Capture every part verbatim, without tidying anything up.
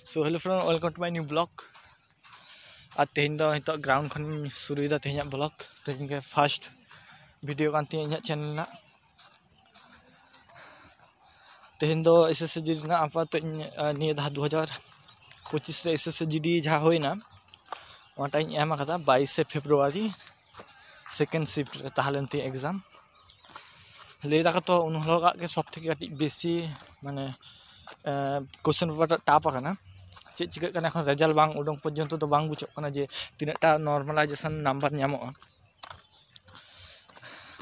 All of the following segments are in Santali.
So hello friend, welcome to my new vlog. ᱟᱨ ᱛᱮᱦᱮᱧ ᱫᱚ ᱱᱤᱛᱚᱜ ᱜᱨᱟᱣᱩᱱᱰ ᱠᱷᱚᱱᱤᱧ ᱥᱩᱨᱩᱭᱮᱫᱟ ᱛᱮᱦᱮᱧᱟᱜ ᱵᱞᱚᱜ᱾ ᱛᱮᱦᱮᱧ ᱜᱮ ᱯᱷᱟᱥᱴ ᱵᱷᱤᱰᱤᱭᱳ ᱠᱟᱱ ᱛᱤᱧᱟᱹ ᱤᱧᱟᱹᱜ ᱪᱮᱱᱮᱞ ᱨᱮᱱᱟᱜ᱾ ᱛᱮᱦᱮᱧ ᱫᱚ ᱮᱥ ᱮᱥ ᱥᱤ ᱡᱤ ᱰᱤ ᱨᱮᱱᱟᱜ ᱟᱯᱟᱛᱚᱛᱚ ᱤᱧ, ᱟᱸ, ᱱᱤᱭᱟᱹ ᱫᱷᱟᱣ ᱫᱩ ᱦᱟᱡᱟᱨ ᱯᱚᱸᱪᱤᱥ ᱨᱮ ᱮᱥ ᱮᱥ ᱥᱤ ᱡᱤ ᱰᱤ ᱡᱟᱦᱟᱸ ᱦᱩᱭᱱᱟ, ᱚᱱᱟᱴᱟᱜ ᱤᱧ ᱮᱢ ᱟᱠᱟᱫᱟ ᱵᱟᱭᱤᱥᱮ ᱯᱷᱮᱵᱽᱨᱩᱣᱟᱨᱤ᱾ ᱥᱮᱠᱮᱱᱰ ᱥᱤᱯᱴ ᱨᱮ ᱛᱟᱦᱮᱸ ᱞᱮᱱ ᱛᱤᱧᱟᱹ ᱮᱠᱡᱟᱢ᱾ ᱞᱟᱹᱭ ᱫᱟᱠᱚ ᱛᱚ ᱩᱱ ᱦᱤᱞᱳᱜᱟᱜ ᱜᱮ ᱥᱚᱵ ᱛᱷᱮᱠᱮ ᱠᱟᱹᱴᱤᱡ ᱵᱮᱥᱤ, ᱢᱟᱱᱮ, ᱠᱳᱥᱪᱮᱱ ᱯᱮᱯᱟᱨ ᱴᱟᱜ ᱴᱟᱯ ᱟᱠᱟᱱᱟ᱾ ᱪᱮᱫ ᱪᱤᱠᱟᱹᱜ ᱠᱟᱱᱟ ᱮᱠᱷᱚᱱ ᱨᱮᱡᱟᱞᱴ ᱵᱟᱝ ᱩᱰᱩᱝ ᱯᱚᱨᱡᱚᱱᱛᱚ ᱫᱚ ᱵᱟᱝ ᱵᱩᱡᱷᱟᱹᱜ ᱠᱟᱱᱟ ᱡᱮ ᱛᱤᱱᱟᱹᱜ ᱴᱟ ᱱᱚᱨᱢᱟᱞᱟᱭᱡᱮᱥᱚᱱ ᱱᱟᱢᱵᱟᱨ ᱧᱟᱢᱚᱜᱼᱟ᱾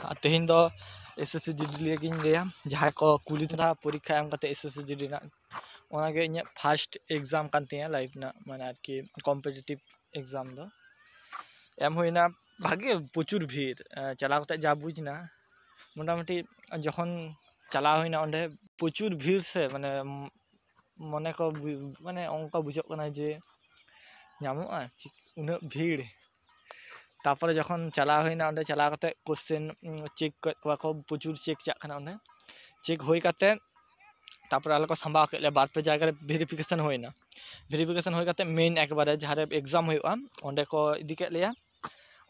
ᱟᱨ ᱛᱮᱦᱮᱧ ᱫᱚ ᱮᱥ ᱮᱥ ᱥᱤ ᱡᱤ ᱰᱤ ᱞᱤᱭᱟᱹ ᱜᱤᱧ ᱞᱟᱹᱭᱟ, ᱡᱟᱦᱟᱸᱭ ᱠᱚ ᱠᱩᱞᱤ ᱛᱚᱨᱟ ᱯᱚᱨᱤᱠᱠᱷᱟ ᱮᱢ ᱠᱟᱛᱮ ᱮᱥ ᱮᱥ ᱥᱤ ᱡᱤ ᱰᱤ ᱨᱮᱱᱟᱜ, ᱚᱱᱟᱜᱮ ᱤᱧᱟᱹᱜ ᱯᱷᱟᱥᱴ ᱮᱠᱡᱟᱢ ᱠᱟᱱ ᱛᱤᱧᱟᱹ ᱞᱟᱭᱤᱯᱷ ᱨᱮᱱᱟᱜ, ᱢᱟᱱᱮ ᱟᱨᱠᱤ ᱠᱚᱢᱯᱤᱴᱤᱴᱤᱵᱷ ᱮᱠᱡᱟᱢ ᱫᱚ ᱮᱢ ᱦᱩᱭᱱᱟ᱾ ᱵᱷᱟᱜᱮ ᱯᱨᱚᱪᱩᱨ ᱵᱷᱤᱲ, ᱮᱸ, ᱪᱟᱞᱟᱣ ᱠᱟᱛᱮ ᱡᱟ ᱵᱩᱡᱽ ᱮᱱᱟ, ᱢᱚᱴᱟᱢᱩᱴᱤ ᱡᱚᱠᱷᱚᱱ ᱪᱟᱞᱟᱣ ᱦᱩᱭᱱᱟ ᱚᱸᱰᱮ, ᱯᱨᱚᱪᱩᱨ ᱵᱷᱤᱲ ᱥᱮ, ᱢᱟᱱᱮ, ᱢᱚᱱᱮ ᱠᱚ ᱵᱩ-, ᱢᱟᱱᱮ ᱚᱱᱠᱟ ᱵᱩᱡᱷᱟᱹᱜ ᱠᱟᱱᱟ ᱡᱮ ᱧᱟᱢᱚᱜᱼᱟ ᱪᱮᱫ ᱩᱱᱟᱹᱜ ᱵᱷᱤᱲ᱾ ᱛᱟᱯᱚᱨᱮ ᱡᱚᱠᱷᱚᱱ ᱪᱟᱞᱟᱣ ᱦᱩᱭᱱᱟ ᱚᱸᱰᱮ, ᱪᱟᱞᱟᱣ ᱠᱟᱛᱮ ᱠᱳᱥᱪᱮᱱ, ᱩᱸ, ᱪᱮᱠ ᱠᱮᱫ ᱠᱚᱣᱟ ᱠᱚ, ᱯᱨᱚᱪᱩᱨ ᱪᱮᱠ ᱪᱟᱜ ᱠᱟᱱᱟ ᱚᱸᱰᱮ᱾ ᱪᱮᱠ ᱦᱩᱭ ᱠᱟᱛᱮ ᱛᱟᱯᱚᱨᱮ ᱟᱞᱮ ᱠᱚ ᱥᱟᱢᱵᱟᱣ ᱠᱮᱫ ᱞᱮᱭᱟ, ᱵᱟᱨ ᱯᱮ ᱡᱟᱭᱜᱟ ᱨᱮ ᱵᱷᱮᱨᱤᱯᱷᱤᱠᱮᱥᱚᱱ ᱦᱩᱭᱱᱟ᱾ ᱵᱷᱮᱨᱤᱯᱷᱤᱠᱮᱥᱚᱱ ᱦᱩᱭ ᱠᱟᱛᱮ ᱢᱮᱱ ᱮᱠᱵᱟᱨᱮ ᱡᱟᱦᱟᱸ ᱨᱮ ᱮᱠᱡᱟᱢ ᱦᱩᱭᱩᱜᱼᱟ ᱚᱸᱰᱮ ᱠᱚ ᱤᱫᱤ ᱠᱮᱫ ᱞᱮᱭᱟ᱾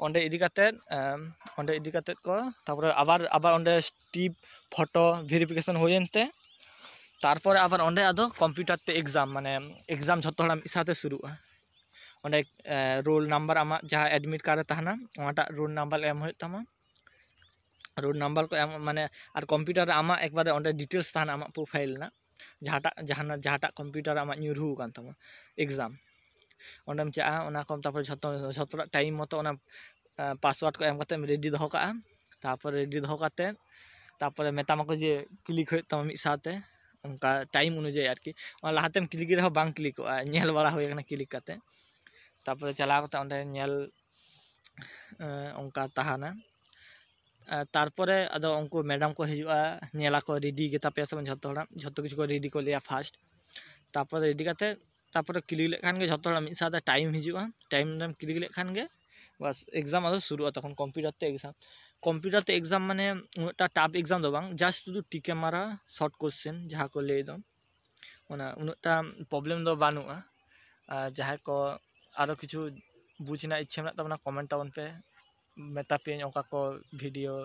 ᱚᱸᱰᱮ ᱤᱫᱤ ᱠᱟᱛᱮ, ᱮᱢ, ᱚᱸᱰᱮ ᱤᱫᱤ ᱠᱟᱛᱮ ᱠᱚ ᱛᱟᱯᱚᱨᱮ ᱟᱵᱟᱨ, ᱟᱵᱟᱨ ᱚᱸᱰᱮ ᱥᱴᱤᱯ ᱯᱷᱳᱴᱳ ᱵᱷᱮᱨᱤᱯᱷᱤᱠᱮᱥᱚᱱ ᱦᱩᱭᱮᱱ ᱛᱮ ᱛᱟᱨᱯᱚᱨᱮ ᱟᱵᱟᱨ ᱚᱸᱰᱮ ᱟᱫᱚ ᱠᱚᱢᱯᱤᱭᱩᱴᱟᱨ ᱛᱮ ᱮᱠᱡᱟᱢ, ᱢᱟᱱᱮ ᱮᱠᱡᱟᱢ ᱡᱷᱚᱛᱚ ᱦᱚᱲᱟᱜ ᱢᱤᱫ ᱥᱟᱶᱛᱮ ᱥᱩᱨᱩᱜᱼᱟ᱾ ᱚᱸᱰᱮ, ᱮ, ᱨᱳᱞ ᱱᱟᱢᱵᱟᱨ ᱟᱢᱟᱜ ᱡᱟᱦᱟᱸ ᱮᱰᱢᱤᱴ ᱠᱟᱨᱰ ᱨᱮ ᱛᱟᱦᱮᱱᱟ ᱚᱱᱟᱴᱟᱜ ᱨᱳᱞ ᱱᱟᱢᱵᱟᱨ ᱮᱢ ᱦᱩᱭᱩᱜ ᱛᱟᱢᱟ᱾ ᱨᱳᱞ ᱱᱟᱢᱵᱟᱨ ᱠᱚ ᱮᱢ, ᱢᱟᱱᱮ, ᱟᱨ ᱠᱚᱢᱯᱤᱭᱩᱴᱟᱨ ᱨᱮ ᱟᱢᱟᱜ ᱮᱠᱵᱟᱨᱮ ᱚᱸᱰᱮ ᱰᱤᱴᱮᱞᱥ ᱛᱟᱦᱮᱱᱟ ᱟᱢᱟᱜ ᱯᱨᱚᱯᱷᱟᱭᱤᱞ ᱨᱮᱱᱟᱜ, ᱡᱟᱦᱟᱸᱴᱟᱜ, ᱡᱟᱦᱟᱱᱟᱜ, ᱡᱟᱦᱟᱸᱴᱟᱜ ᱠᱚᱢᱯᱤᱭᱩᱴᱟᱨ ᱨᱮ ᱟᱢᱟᱜ ᱧᱩᱨᱦᱩ ᱟᱠᱟᱱ ᱛᱟᱢᱟ ᱮᱠᱡᱟᱢ᱾ ᱚᱸᱰᱮᱢ ᱪᱟᱜᱼᱟ, ᱚᱱᱟ ᱠᱚ ᱛᱟᱨᱯᱚᱨᱮ ᱡᱷᱚᱛᱚ, ᱡᱷᱚᱛᱚᱴᱟᱜ ᱴᱟᱭᱤᱢ ᱢᱚᱛᱚ ᱚᱱᱟ, ᱮ, ᱯᱟᱥᱣᱟᱨᱰ ᱠᱚ ᱮᱢ ᱠᱟᱛᱮᱢ ᱨᱮᱰᱤ ᱫᱚᱦᱚ ᱠᱟᱜᱼᱟ᱾ ᱛᱟᱨᱯᱚᱨᱮ ᱨᱮᱰᱤ ᱫᱚᱦᱚ ᱠᱟᱛᱮ ᱛᱟᱨᱯᱚᱨᱮ ᱢᱮᱛᱟᱢᱟᱠᱚ ᱡᱮ ᱠᱞᱤᱠ ᱦᱩᱭᱩᱜ ᱛᱟᱢᱟ ᱢᱤᱫ ᱥᱟᱶᱛᱮ, ᱚᱱᱠᱟ ᱴᱟᱭᱤᱢ ᱚᱱᱩᱡᱟᱭᱤ ᱟᱨᱠᱤ᱾ ᱚᱱᱟ ᱞᱟᱦᱟᱛᱮᱢ ᱠᱞᱤᱠ ᱨᱮᱦᱚᱸ ᱵᱟᱝ ᱠᱞᱤᱠᱚᱜᱼᱟ, ᱧᱮᱞ ᱵᱟᱲᱟ ᱦᱩᱭ ᱟᱠᱟᱱᱟ ᱠᱞᱤᱠ ᱠᱟᱛᱮ᱾ ᱛᱟᱨᱯᱚᱨᱮ ᱪᱟᱞᱟᱣ ᱠᱟᱛᱮ ᱚᱸᱰᱮ ᱧᱮᱞ, ᱮ, ᱚᱱᱠᱟ ᱛᱟᱦᱮᱱᱟ᱾ ᱮ, ᱛᱟᱨᱯᱚᱨᱮ ᱟᱫᱚ ᱩᱱᱠᱩ ᱢᱮᱰᱟᱢ ᱠᱚ ᱦᱤᱡᱩᱜᱼᱟ, ᱧᱮᱞᱟᱠᱚ ᱨᱮᱰᱤ ᱜᱮᱛᱟ ᱯᱮᱭᱟ ᱥᱮ ᱵᱟᱝ ᱡᱷᱚᱛᱚ ᱦᱚᱲᱟᱜ, ᱡᱷᱚᱛᱚ ᱠᱤᱪᱷᱩ ᱠᱚ ᱨᱮᱰᱤ ᱠᱚ ᱞᱟᱹᱭᱟ ᱯᱷᱟᱥᱴ᱾ ᱛᱟᱨᱯᱚᱨᱮ ᱨᱮᱰᱤ ᱠᱟᱛᱮ ᱛᱟᱨᱯᱚᱨᱮ ᱠᱞᱤᱠ ᱞᱮᱠᱷᱟᱱ ᱜᱮ ᱡᱷᱚᱛᱚ ᱦᱚᱲᱟᱜ ᱢᱤᱫ ᱥᱟᱶᱛᱮ ᱴᱟᱭᱤᱢ ᱦᱤᱡᱩᱜᱼᱟ᱾ ᱴᱟᱭᱤᱢ ᱨᱮᱢ ᱠᱞᱤᱠ ᱞᱮᱠᱷᱟᱱ ᱜᱮ ᱵᱟᱥ, ᱮᱠᱡᱟᱢ ᱟᱫᱚ ᱥᱩᱨᱩᱜᱼᱟ ᱛᱚᱠᱷᱚᱱ ᱠᱚᱢᱯᱤᱭᱩᱴᱟᱨ ᱛᱮ ᱮᱠᱡᱟᱢ᱾ ᱠᱚᱢᱯᱤᱭᱩᱴᱟᱨ ᱛᱮ ᱮᱠᱡᱟᱢ ᱢᱟᱱᱮ ᱩᱱᱟᱹᱜᱴᱟ ᱴᱟᱯ ᱮᱠᱡᱟᱢ ᱫᱚ ᱵᱟᱝ, ᱡᱟᱥᱴ ᱥᱩᱫᱷᱩ ᱴᱤᱠᱮ ᱢᱟᱨᱟ ᱥᱚᱨᱴ ᱠᱳᱥᱪᱮᱱ ᱡᱟᱦᱟᱸ ᱠᱚ ᱞᱟᱹᱭ ᱫᱚ, ᱚᱱᱟ ᱩᱱᱟᱹᱜᱴᱟ ᱯᱨᱚᱵᱞᱮᱢ ᱫᱚ ᱵᱟᱹᱱᱩᱜᱼᱟ᱾ ᱟᱨ ᱡᱟᱦᱟᱸᱭ ᱠᱚ ᱟᱨᱚ ᱠᱤᱪᱷᱩ ᱵᱩᱡᱽ ᱨᱮᱱᱟᱜ ᱤᱪᱪᱷᱟᱹ ᱢᱮᱱᱟᱜ ᱛᱟᱵᱚᱱᱟ, ᱠᱚᱢᱮᱱᱴ ᱛᱟᱵᱚᱱ ᱯᱮ, ᱢᱮᱛᱟ ᱯᱮᱭᱟᱹᱧ ᱚᱠᱟ ᱠᱚ ᱵᱷᱤᱰᱤᱭᱳ